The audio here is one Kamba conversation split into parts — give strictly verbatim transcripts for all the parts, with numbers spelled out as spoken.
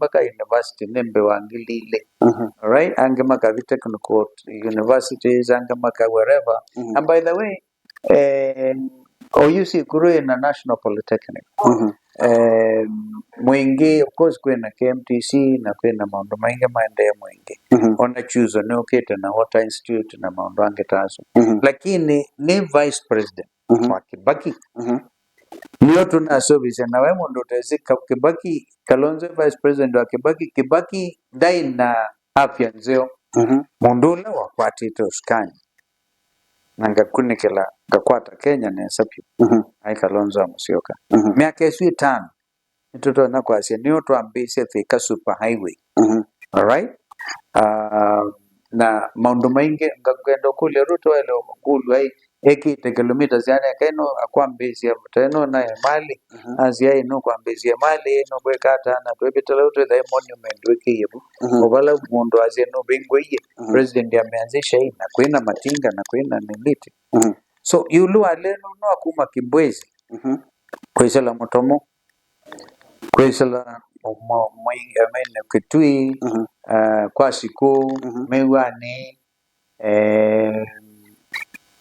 mpaka university nĩ mbee wa ngili ilĩ. Mhm. Alright? Angĩ makathi technical universities, angĩ maka wherever. Mhm. And by the way, eh, oyu Sikuru ĩna National Polytechnic. Mhm. Eh, Mwingi, of course, kwĩna K M T C na kwĩna maũndũ maingĩ maendee Mwingi. Mhm. Ona Chuzo nĩũkĩte na Water Institute na maũndũ angĩ ta asu. Mhm. Lakini nĩ vice president Mhm. wa Kibaki. Mhm. Nĩyo tũnasũvĩsya, na we mũndũ ũtesĩ Ka-, Kibaki, Kalonzo vice president wa Kibaki, Kibaki ndaĩ na afya nzeo. Mhm. Mũndũ ũla wakwatĩte ũsukani na ngakunĩkĩla, ngakwata Kenya nesa vyũ, Mhm. aĩ Kalonzo wa Musyoka. Mhm. Myaka ĩsu ĩtano, nĩtũtonya kwasya nĩyo twambĩĩsye Thika Super Highway. Mhm. Alright? Ah, na maũndũ maingĩ, nga-, ngenda ũkũlya Ruto waĩle kũlw'a ĩ, ekĩte kilometers yani eka ĩno akwambĩĩsya ta ĩno na Emali, Mhm. asya ĩ, nũkwambĩĩsya Emali, nũkwĩka ata, na twĩvĩtĩla ũtwĩthae monument wĩkĩie vu. Mhm. O vala mũndũ asya nũvingũie, Mhm. president ameanzisha ĩ, na kwĩna matinga, na kwĩna nĩliti. Mhm. So, ĩũlũ wa lelũ no akuma Kibwezi, Mhm. kwĩsĩla Mũtomo, kwĩsĩla mo-, mo-, Mwingi, I mean, Kitui, Mhm. eh, kwa Sikũ, Mhm. Mĩw'anĩ, eh,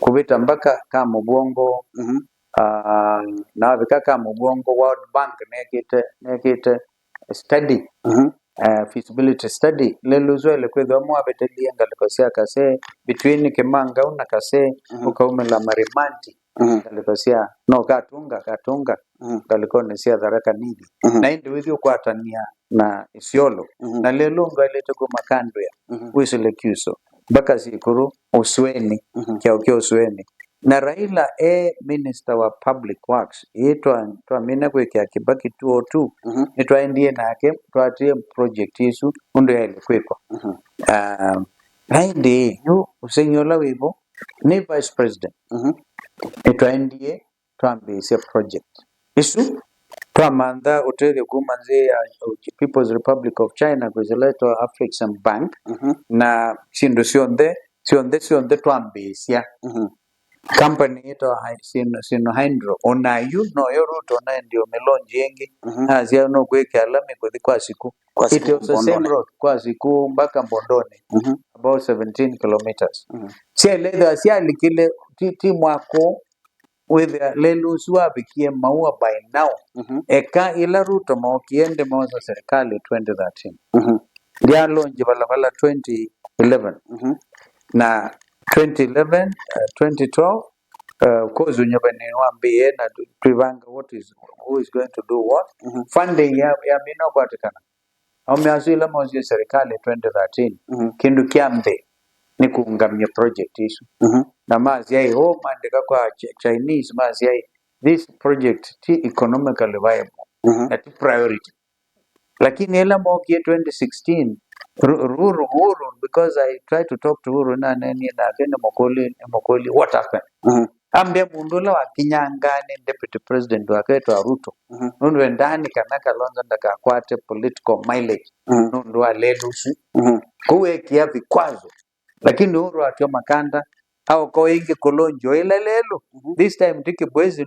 kũvĩta mpaka Kamũvwongo, Mhm. ah, na wavika Kamũvwongo, World Bank nekĩte, nekĩte study, Mhm. eh, feasibility study, lelũ ũsu waĩle kwĩthĩwa mwavĩtĩlĩe ngalĩko sya Kasee, between Kĩmangau na Kasee, Mhm. ũkaumĩla Marimanti, Mhm. ngalĩko sya, no Katunga, Katunga, Mhm. ngalĩkonĩ sya Tharaka Nithi. Mhm. Na ĩndĩ wĩthi ũkwatany'a na Isiolo. Mhm. Na lelũ ndwaĩlĩte kuma Kandwĩa, Mhm. wĩsĩle Kyuso, mpaka Sikuru, Ũsũenĩ, Mhm. kyaũ kya Ũsũenĩ. Na Raila e minister wa public works, ĩĩ twa-, twamina kwĩkĩa Kibaki two oh two, Mhm. nĩtwaendie nake, twatie project ĩsu ũndũ yaĩle kwĩkwa. Mhm. Ah, na ĩndĩ yu ũseng'yo ũla wĩvo nĩ vice president. Mhm. Nĩtwaendie twambĩĩsya project ĩsu, twamantha ũtethyo kuma nzĩ ya People's Republic of China kwĩsĩla ĩtawa Afrexim Bank, Mhm. na syĩndũ syonthe, syonthe, syonthe twambĩĩsya. Mhm. Company ĩtawa Hy-, Sino-, Sinohydro, onayu noyo Ruto naendie ũmĩlonji ĩngĩ, Mhm. nasya nũkwĩkĩa lami kũthi kwa Sikũ. Kwa Sikũ It was the same Mbondonĩ. Road kwa Sikũ mpaka Mbondonĩ, Mhm. about seventeen kilometers. Mhm. Syaĩle ĩthĩwa syalikile ti, ti mwako, wĩthĩa lelũ ũsu wavikie Maua by now. Mhm. Eka ĩla Ruto mookie ndĩmosa serikali twenty thirteen. Mhm. Ndyalonji valala twenty eleven. Mhm. Na twenty eleven, uh, twenty twelve, uh, of course, ũnyuvani wambĩĩe na tũ-, twĩvanga what is, who is going to do what. Mhm. Funding ya, yamina ũkwatĩkana. Aũme asu ĩla moosie serikali twenty thirteen, Mhm. kĩndũ kya mbee nĩ kũũngamya project isu. Mhm. Na masya ĩ, "Oh, maandĩka kwa Ch-, Chinese, masya ĩ, this project ti economically viable, Mhm. na ti priority." Lakini ĩla mookie twenty sixteen, Ru-, Uhuru, Uhuru, because I tried to talk to Uhuru, naneenie nake, nĩmũkũlye, nĩmũkũlye, "What happened?" Mhm. Ambĩa mũndũ ũla wakinyangaa nĩ deputy president wake wĩtawa Ruto, Mhm. nũndũ endaa nĩ kana Kalonzo ndakakwate political mileage, Mhm. nũndũ wa lelũ ũsu. Mhm. Kũu ekĩa vikwazo. Lakini Uhuru atw'a makanda, aoka o ĩngĩ kũlonji o ĩla lelũ. Mhm. This time ti Kibwezi